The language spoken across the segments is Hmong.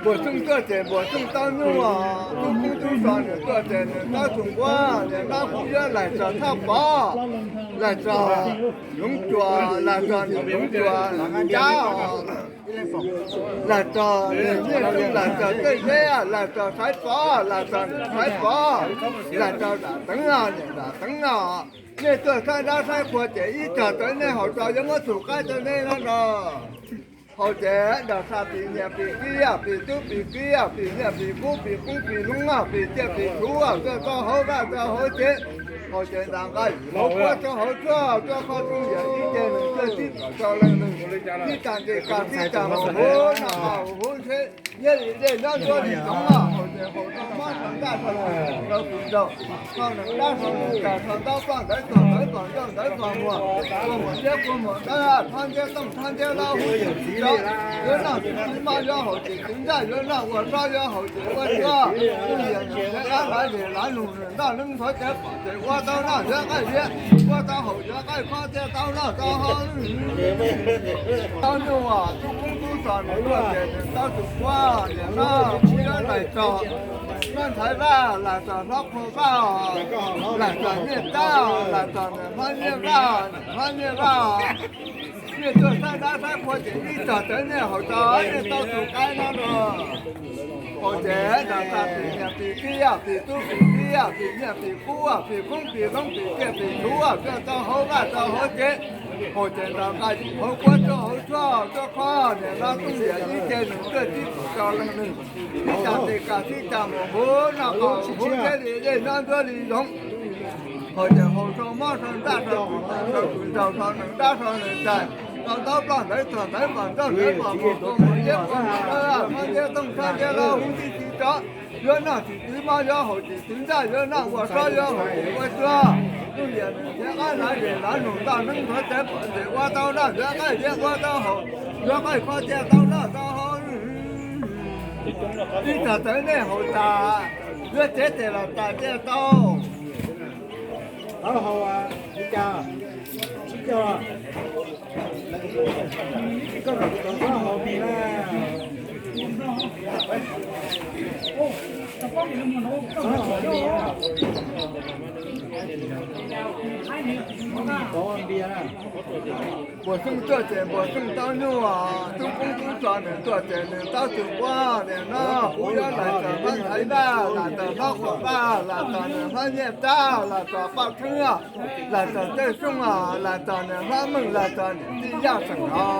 Npuas Xyooj tuaj ces Npuas Xyooj tau nyuj, tub koob tub so nws tuaj ces nws tau tus nquab, niam no kuv yuav laim txog Thoj Pov, laim txog Hloov Cuas, laim txog niam Hloov Cuas cab, laim txog niam Nyiaj Xyooj, laim txog Tej Zeb, laim txog Xaiv Pov, laim txog niam Xaiv Pov, laim txog Dam Teev, niam Dam Teev no. Nej tuaj saib dab saib qhua ces ib txog tawv nej haus tso yuav muab tus qaib rau nej no no. Haus ces nram txaj pis niam pis txiv, pis tub pis kiv, pis nyiaj pis kub, pis qoob pis loob, pis ciaj pis txhuv, tuaj rau hauv vaj rau hauv tsev. Haus ces nram nqaij hauv kuab rau hauv tshuaj, tuaj kho rooj yam ib ce nees cuaj tsib puas rau leej neeg, sib tag ntes kas sib tag mus huv noj qab huv ntsheb, nyiaj li dej nyob nruab li zoov, haus ces haus rau mob rau ntaj rau kws rau kws nraug, rau nees dab rau nees tais, rau ntaub ploj ntawv tuag ntawv pom ncauj ntawv pom muag, kua muag liab kua muag dawb, thab ntiab tooj thab ntiab laub huv tib si rov, yuav noj tsis txwv mob yuav haus tsis txwv ntsaj, yuav noj ua sob yuav haus tsis ua cuab, tub yam nws nrhiav qab lav zes lav nus nws noj neeb ntxhov cawv pom ces ua tau noj yuav qaij liab, ua tau haus yuav qaij khob thiaj tau noj tau haus. Tau nyuj tub koob tub so nws tuaj ces nws tau tus nquab, niam no kuv yuav laim txog Hlob Nthaiv Vaj, laim txog Hlob Qhua Vaj, laim txog Nyiaj Tab, laim txog niam Hlob Nyiaj Vaj, niam Hlob Nyiaj Vaj. Nej tuaj saib dab saib qhua ces ib txog tawv nej haus tso nej tau tus qaib no no. Haus ces nram txaj pis niam pis txiv, pis tub pis kiv, pis nyiaj pis kub, pis qoob pis loob, pis ciaj pis txhuv, tuaj rau hauv vaj rau hauv tsev. Haus ces nram nqaij hauv kuab rau hauv tshuaj, tuaj kho niam no rooj yam ib ce nees cuaj tsib puas rau leej neeg, sib tag ntes kas sib tag mus huv noj qab huv ntsheb li dej nyob nruab li zoov. Haus ces haus rau mob rau ntaj rau kws rau kws nraug, rau nees dab rau nees tais, rau ntaub ploj ntawv tuag ntawv pom ncauj ntawv pom muag, kua muag liab kua muag dawb, thab ntiab tooj thab ntiab laub huv tib si rov, yuav noj tsis txwv mob yuav haus tsis txwv ntsaj, yuav noj ua sob yuav haus tsis ua cuab, tub yam nws nrhiav qab lav zes lav nus noj neeb ntxhov cawv pom ces ua tau noj yuav qaij liab, ua tau haus yuav qaij khob thiaj tau noj tau haus. Ib txog tawv nej haus tas, yuav tsev tes los tas thiaj tau. Taub hau li cas? Tsib caug. Koj kom kuv tov txhob haus npias na. Txhob haus npias. Tov npias na. Npuas Xyooj tuaj ces Npuas Xyooj tau nyuj, tub koob tub so nws tuaj ces nws tau tus nquab, niam no kuv yuav laim txog Hlob Nthaiv Vaj, laim txog Hlob Qhua Vaj, laim txog niam Hlob Nyiaj Tab, laim txog Paj Theeb, laim txog Tej Xyooj, laim txog niam Hlob Meej, laim txog niam tij Yaj Xeem no,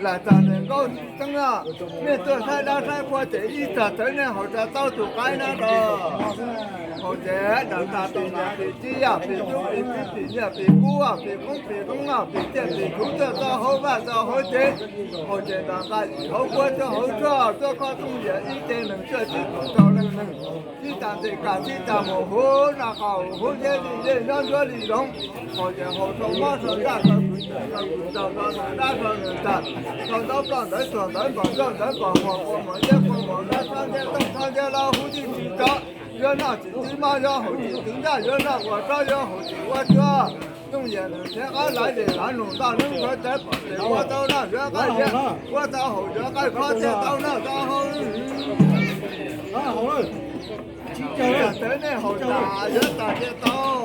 laim txog niam Nkauj Xeeb. Nej tuaj saib dab saib qhua ces ib txog tawv nej haus tso tau tus qaib no no. Haus ces nram txaj pis niam pis txiv, pis tub pis kiv, pis nyiaj pis kub, pis qoob pis loob, pis ciaj pis txhuv, tuaj rau hauv vaj rau hauv tsev. Haus ces nram nqaij hauv kuab rau hauv tshuaj, tuaj kho rooj yam ib ce nees cuaj tsib puas rau leej neeg, sib tag ntes kas sib tag mus huv noj qab huv ntsheb li dej nyob nruab li zoov. Haus ces haus rau mob rau ntaj rau kws rau kws nraug, rau nees dab rau nees tais, rau ntaub ploj ntawv tuag ntawv pom ncauj ntawv pom muag, kua muag liab kua muag dawb, thab ntiab tooj thab ntiab laub huv tib si rov, yuav noj tsis txwv mob yuav haus tsis txwv ntsaj, yuav noj ua sob yuav haus tsis ua cuab, tub yam nws nrhiav qab lav zes lav nus noj neeb ntxhov cawv pom ces ua tau noj yuav qaij liab, ua tau haus yuav qaij khob thiaj tau noj tau haus. Ib txog tawv nej haus tas yuav tas thiaj tau.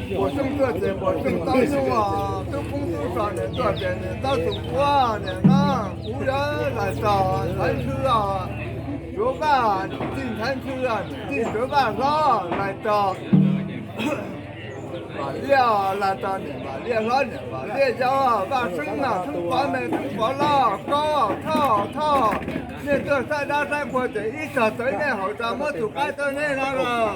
Npuas Xyooj tuaj ces Npuas Xyooj tau nyuj, tub koob tub so nws tuaj ces nws tau tus nquab, niam no kuv yuav laim txog Nthaiv Ntxhw, Suav Vaj, niam tij Nthaiv Ntxhw, niam tij Suav Vaj hlob, laim txog Vam Liaj, laim txog niam Vam Liaj hlob niam Vam Liaj yau, Vaj Xeeb, Xeeb Pov me Xeeb Pov loj, Kob, Thoj, Thoj. Nej tuaj saib dab saib qhua ces ib txog tawv nej haus tso muab tus qaib rau nej no los.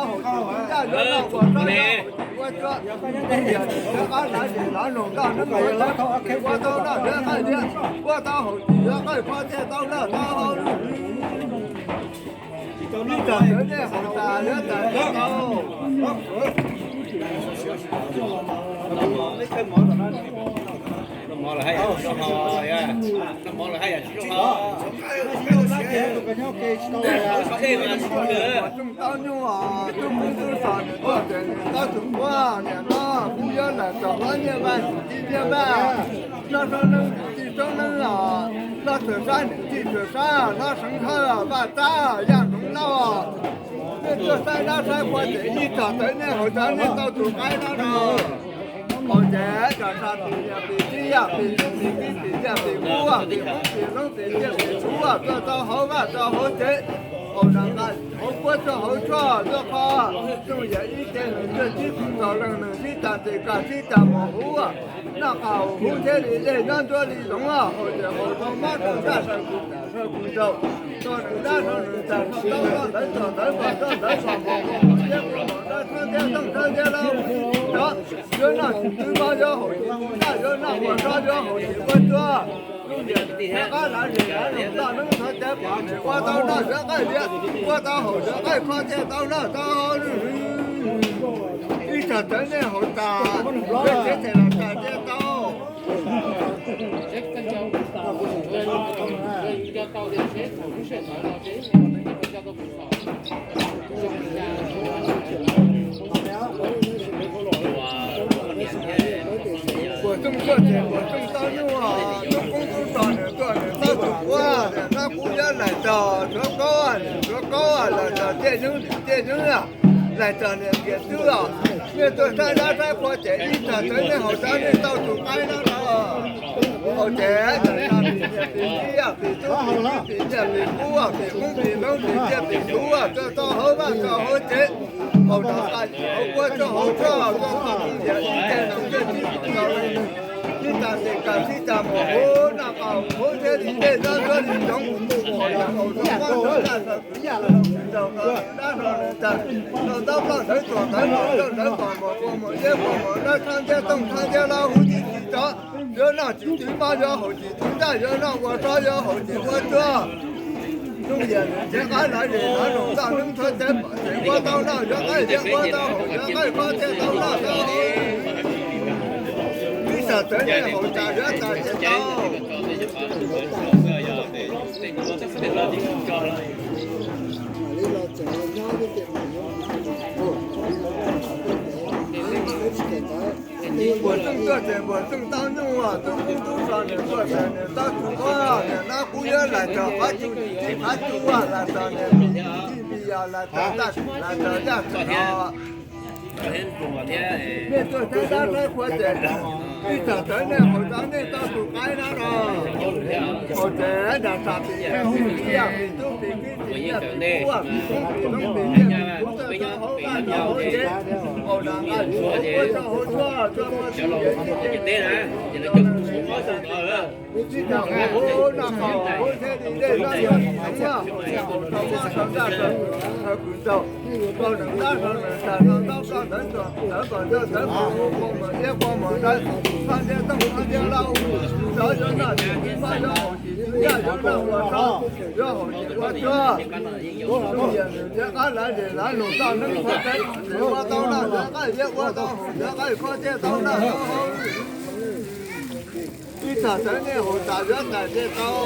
noj haus tsis, tus ntxawg yuav noj ua tsov noj haus tsis, ua tsov. Tus yawg nws txiav qab hnav zes hnav noog noj neeb ua tsov, ua tau noj yuav qaij liab, ua tau haus tsis yuav qaij kho thiaj tau noj tau haus. Ib txog txawv nej haus tas yuav tas tau. Tau nyuj os, tub koob tub so nws tuaj ces nws tab tus ua niam no kuv yuav lawm txog qhov nyiaj vaj nws txiv nyiaj vaj, noj sab neeb nws txij sab neeb os, noj txhua sab nws txij txhua sab, noj seev hawj vaj txab yaj hloov lauj. Nej tuaj saib dab saib qhua ces ib txog txawv nej haus tas nej tau tus qaib no no. Haus ces tsa sa pis niam pis txiv yaj pis tub pis kwv pis yaj pis kub pis hmoob pis hloov pis ciaj pis txhuv tuaj tau hauv vaj tau hauv tsev, haus nram nqaj hauv kuab tsuag hauv tsuag tuaj qho. Rooj yam ib ce nws cuaj tsib feem txog leej nws sib tag tes kaj sib tag mus huv, noj qab huv thiaj li dej nyob nruab li zoov, haus ces haus rau mob rau ntsaj saw kuv tam saw kuv nraug, rau nws dab rau nws tas rau ntaub rau ntawv txog ntawv npog rau ntawv npog mos mos mos thiab mos mos rau txhab thiab tooj txhab thiab lauj. Cov yuav noj tsis twv mob yuav haus tsis twv noj, yuav noj ua tsov yuav haus tsis ua tsov. Lub niam thiab qab lav zes lav zoos noj neeb nrog caiv pom ces ua tau noj yuav qaij liab, ua tau haus yuav qaij kho thiaj tau noj tau haus. Ib txog txawv nej haus tas, yuav txiav txhais los tas thiaj tau. Puas txooj tuaj ces puas txooj tau nyuj, tub koob tub so nws tuaj nws tab tus ua, nws tab kuv yuav laim tog suav kaub, suav kaub laim tog tiaj yeeb tiaj yeeb, laim tog niam tiam tub os. Nej tuaj saib dab saib qhua ces ib txog txawv nej haus tas nej tau tus qaib no no. Haus ces txawm no pis niam pis txiv yaj pis tub pis kwv pis yaj pis kub pis hmoob pis hloov pis ciaj pis txhuv tuaj tau hauv vaj tau hauv tsev. Haus nram nqaj hauv kuab tsuag hauv tsuag tuaj tau rooj yam ib ce nws cuaj tsib feem txog leej nws sib tag tes kaj sib tag mus huv, noj qab huv thiaj li dej nyob nruab li zoov. Haus ces haus rau mob rau ntsaj saw kuv tam saw kuv nraug, rau nws dab rau nws tas rau ntaub rau ntawv txog ntawv mos rau ntawv mos mos mos mos liab mos mos dab txhab thiab tooj txhab thiab lauj huv tib si tov. Yuav noj tsis twv mob yuav haus tsis twv ntsaj yuav noj ua tsov yuav haus tsis ua tsov. Rooj yam nws txiav qab hnav zes hnav noog noj neeb nrog caiv pom ces ua tau noj yuav qaij liab, ua tau haus yuav qaij kho thiaj tau noj tau haus. Ib txog txawv nej haus tas yuav tas thiaj tau. Npuas txooj tuaj ces npuas txooj tau nyuj, tub kub tub so nws tuaj ces nws tau tug quab, nws nab kub yuav lais txog qhov tug tib qhov tug, lais txog nws tug tib npias, lais txog ntaj, lais txog yaj txog no. Nej tuaj saib dab saib qhua ces ib txog tawv nej haus tau nej tau tug qaib na no. Haus ces nram tsam pis pis yaj pis tub pis kwv pis nyiaj pis kub pis koob pis ntiaj pis kub tuaj tau hauv vaj tau hauv tsev, haus nram nqaj tsuag hauv kuab tau hauv tshuaj tuaj muaj tug nyiam ib ce nws tuaj tsis tau nws tsis tau noj qab huv noj qab huv thiab li dej noj noj tsis tau noj, haus tau mob tau ntaj tau kws tau, rau nws dab rau nws tas rau ntaub rau ntawv tuag ntawv kom ntawv ntawv kom hu kom mus iab kom mus dawb, thaj ntiab tooj thaj ntiab laub, rov yuav noj tsis tau mab yuav haus tsis tau yaj yuav noj ua rab, yuav haus tsis ua cuab. Nws ntiav qab lav zes lav lus toj neeb qhuav teb, nws ua tau noj yuav qaij liab ua tau haus yuav qaij kho thiaj tau noj tau haus. Ib txog tawv nej haus tas yuav tas thiaj tau.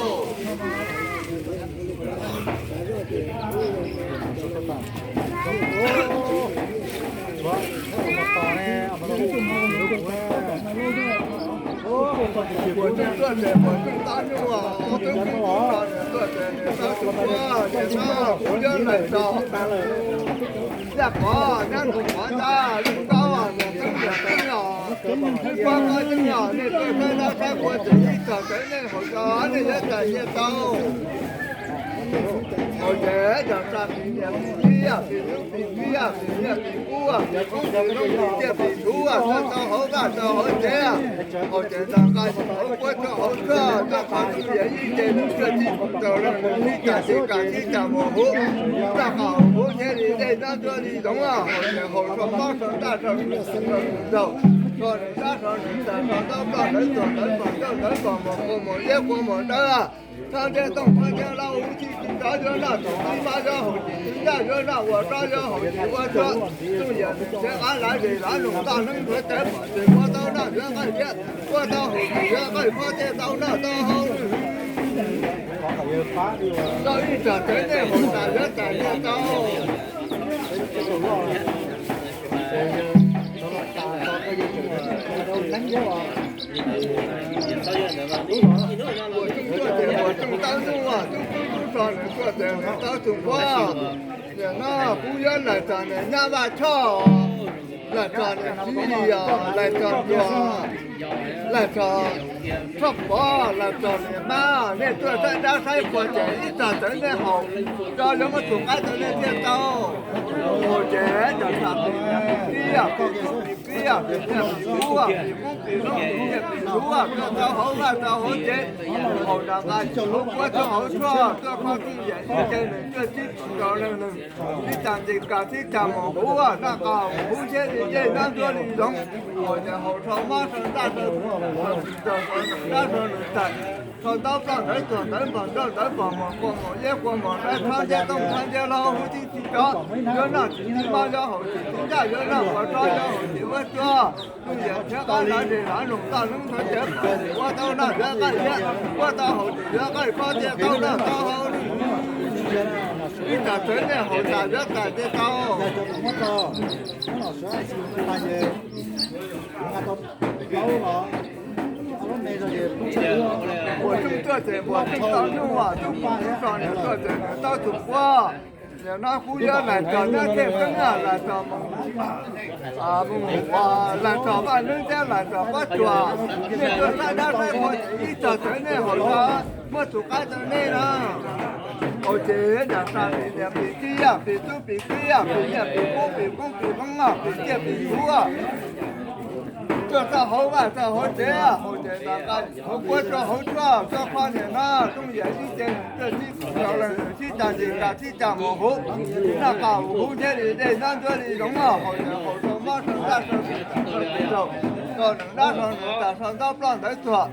Puas tseem tuaj ces puas tseem tau nyuj, ob tug tub tub no nws tuaj ces nws tau tug quab, nws tau kuv yuav lais txog yaj qov nyab nus qov ncaj lub ntaub, nws tau yam tau nyom, ib pob pob tseeb yog nej tuaj saib dab saib qhua ces ib txog tawv nej haus tas nej yuav tas thiaj tau. Haus ces cov tsa pis niam pis txiv, pis tub pis kwv, pis nyiaj pis kub, pis koob pis zoo pis ntiaj pis kub, tuaj tau hauv vaj tau hauv tsev, haus ces nram nqaj tsuag hauv kuab tsuag hauv tshuaj tuaj kho tug nyiam ib ce nws tuaj tsis tau leej nws tib tas tsis kam tib tas mus huv, noj qab huv thiab li dej nab ntuab li zoov, haus ces haus rau mob rau ntaj rau nws txaus, rau nws dab rau nws tas rau ntaub rau ntawv tuag ntawv kom ncauj ntawv kom mus qhua mus iab qhua mus dawb. Thaj ntiab tooj thaj ntiab laub huv tib tsis rov yuav noj tsis tau mab yuav haus tsis tau yaj yuav noj ua rab yuav haus tsis ua cuab. Txuj yam nws thiab qab lav zes lav lus toj neeb qhuav teb pom ces ua tau noj yuav qaij liab, ua tau haus ces yuav qaij kho thiaj tau noj tau haus. Tau ib txog tawv nej haus tas yuav tas thiaj tau. Puas tseem tuaj ces puas tseem tau nyuj, tub kub tub so nws tuaj ces nws tau tug quab. Niam no kuv yuav lais txog niam nyab Vaj Choj, lais txog niam txiv Lis, lais txog ntuas, lais txog Tshoj Pov, lais txog niam Mab, nej tuaj saib dab saib qhua ces ib txog tawv nej haus, rov yuav muab tug qaib tau nej thiaj tau. Haus ces cov tsa pis niam pis txiv, pis kub pis nyiaj pis kub, pis koob pis zoo pis ntiaj pis kub, tuaj tau hauv vaj tau hauv tsev, haus nram nqaj tsuag hauv kuab tsuag hauv tshuaj tuaj kho txuj yam ib ce nws tuaj tsis tau leej nws tib tas nqis kas tib tas mus huv, noj qab huv thiab li dej nab ntuab li zoov, haus ces haus rau mob rau ntaj rau nws txaus, rau nws dab rau nws tas, rau ntaub rau ntawv tuag ntawv kom ncauj ntawv kom mus qhua mus iab qhua mus dawb, thaj ntiab tooj thaj ntiab laub huv tib tsis rov yuav noj tsis tau mab yuav haus tsis tau yaj yuav noj ua rab yuav haus tsis ua cuab. Txuj yam thiab qab lav zes lav lus toj neeb qhuav teb pom ces ua tau noj yuav qaij liab, ua tau haus ces yuav qaij kho thiaj tau noj tau haus. Ib txog tawv nej haus tas yuav tas thiaj tau. Puas tseem tuaj ces puas tseem tau nyuj, tub kub tub so nws tuaj ces nws tau tug quab. Niam no kuv yuav lais txog nab thiaj xeeb, lais txog mus, lais txog vaj neeb thiab lais txog pob tsuas. Nej tuaj saib dab saib qhua ces ib txog tawv nej haus tas muab tug qaib tau nej na. Haus ces nram tsa pis niam pis txiv, pis tub pis kwv, pis nyiaj pis kub pis koob pis zoo, pis ntiaj pis kub, tuaj tau hauv vaj tau hauv tsev, haus ces nram nqaj hauv kuab tsuag hauv tshuaj tuaj kho niam no txuj yam ib ce nws tuaj tsis tau leej nws tib tas nqis kas tib tas mus huv, noj qab huv thiab li dej nab ntuab li zoov, haus ces haus rau mob rau ntaj rau nws txaus, rau nws dab rau nws tas, rau ntaub rau ntawv tuag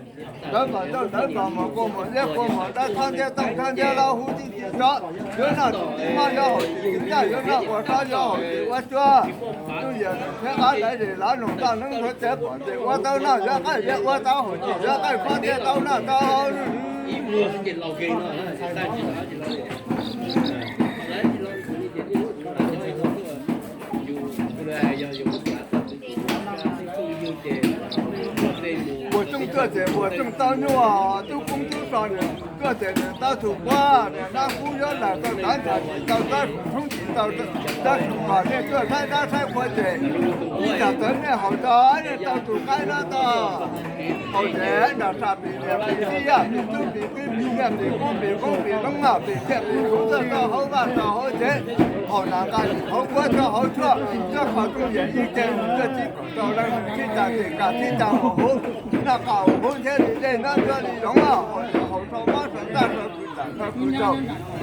ntawv kom ncauj ntawv kom mus qhua mus iab qhua mus dawb, thaj ntiab tooj thaj ntiab laub huv tib tsis rov yuav noj tsis tau mab yuav haus tsis tau yaj yuav noj ua rab yuav haus tsis ua cuab. Txuj yam nws thiab qab lav zes lav lus toj neeb qhuav teb pom ces ua tau noj yuav qaij liab, ua tau haus ces yuav qaij kho thiaj tau noj tau haus. Tuaj ces muaj tsooj tau nyuaj, tub koob tub so nws tuaj ces nws tau tus quab, nws nab kub yuav lawm tau tov ntshav tsis tau txob, tshoob tsis tau txob, kom nej tuaj saib dab saib qhua ces ib tsam txawm nej haus tau, nej tau tus qaib no tau. Haus ces nram sab pis niam pis txiv yaj pis tub pis kwv pis nyiaj pis kub pis koob pis loob noj pis tiaj pis tsuv txoj tau hauv vaj tau hauv tsev, haus nas nqa hauv kuab tau hauv tshuaj, txoj qhov rooj yam ib ce tuaj tib kaum rau leej, tib tas tes kas tib tas mus huv, noj qab huv thiab li dej nab cuab li zoov, haus rau mob rau ntaj rau kws tam rau kws rau,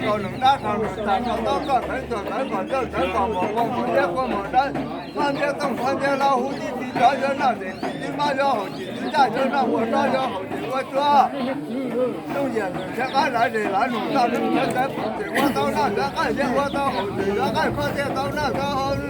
rau neeg dab rau neeg tas rau taub roj ntawv txuas ntawv kom ncauj ntawv kom mos nqoo mos iab kuab mos dawb, mob ntiab tooj mob ntiab laub huv tib tib cov yuav noj ces tsis tib mob yuav haus ces tib ntaj yuav noj ua roj yuav haus ces ua tsuag. Tooj yam nws thiab qab lav zes lav nus noj nws ntawv ntawv pom ces ua tau noj ntawv qaij thiab ua tau haus ces ntawv qaij koj thiaj tau noj tau haus.